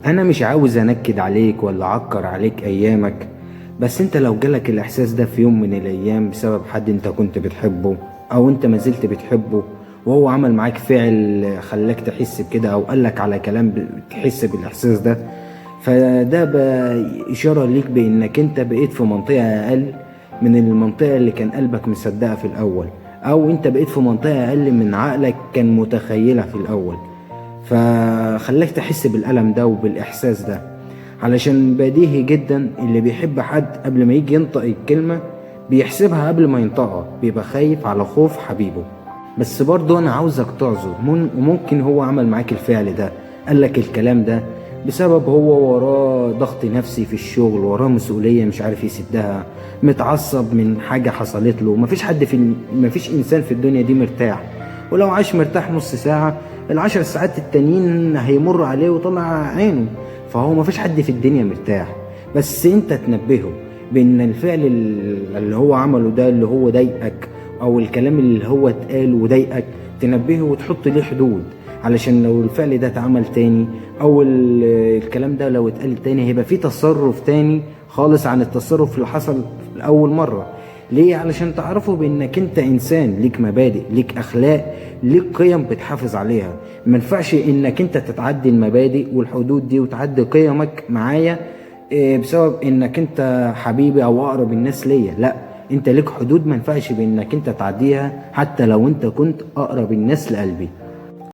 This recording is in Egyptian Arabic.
انا مش عاوز انكد عليك ولا اعكر عليك ايامك، بس انت لو جالك الاحساس ده في يوم من الايام بسبب حد انت كنت بتحبه او انت مازلت بتحبه، وهو عمل معاك فعل خلاك تحس بكده او قالك على كلام تحس بالاحساس ده، فده بقى اشارة ليك بانك انت بقيت في منطقة اقل من المنطقة اللي كان قلبك مصدقها في الاول، او انت بقيت في منطقة اقل من عقلك كان متخيلها في الاول، فخلاك تحس بالألم ده وبالإحساس ده. علشان بديهي جدا اللي بيحب حد قبل ما يجي ينطق الكلمة بيحسبها قبل ما ينطقها، بيبقى خايف على خوف حبيبه. بس برضو أنا عاوزك تعذر، وممكن هو عمل معاك الفعل ده، قالك الكلام ده بسبب هو وراه ضغط نفسي في الشغل، وراه مسؤولية مش عارف يسدها، متعصب من حاجة حصلت له. مفيش إنسان في الدنيا دي مرتاح، ولو عاش مرتاح نص ساعة ال10 ساعات التانيين هيمر عليه وطلع عينه، فهو مفيش حد في الدنيا مرتاح. بس انت تنبهه بان الفعل اللي هو عمله ده اللي هو ضايقك، او الكلام اللي هو اتقال وضايقك، تنبهه وتحط ليه حدود، علشان لو الفعل ده اتعمل تاني او الكلام ده لو اتقال تاني هيبقى فيه تصرف تاني خالص عن التصرف اللي حصل لأول مرة. ليه؟ علشان تعرفوا بانك انت انسان ليك مبادئ، ليك اخلاق، ليك قيم بتحافظ عليها. ما ينفعش انك انت تتعدي المبادئ والحدود دي وتعدي قيمك معايا، بسبب انك انت حبيبي او اقرب الناس ليا. لا، انت ليك حدود ما ينفعش بانك انت تعديها حتى لو انت كنت اقرب الناس لقلبي.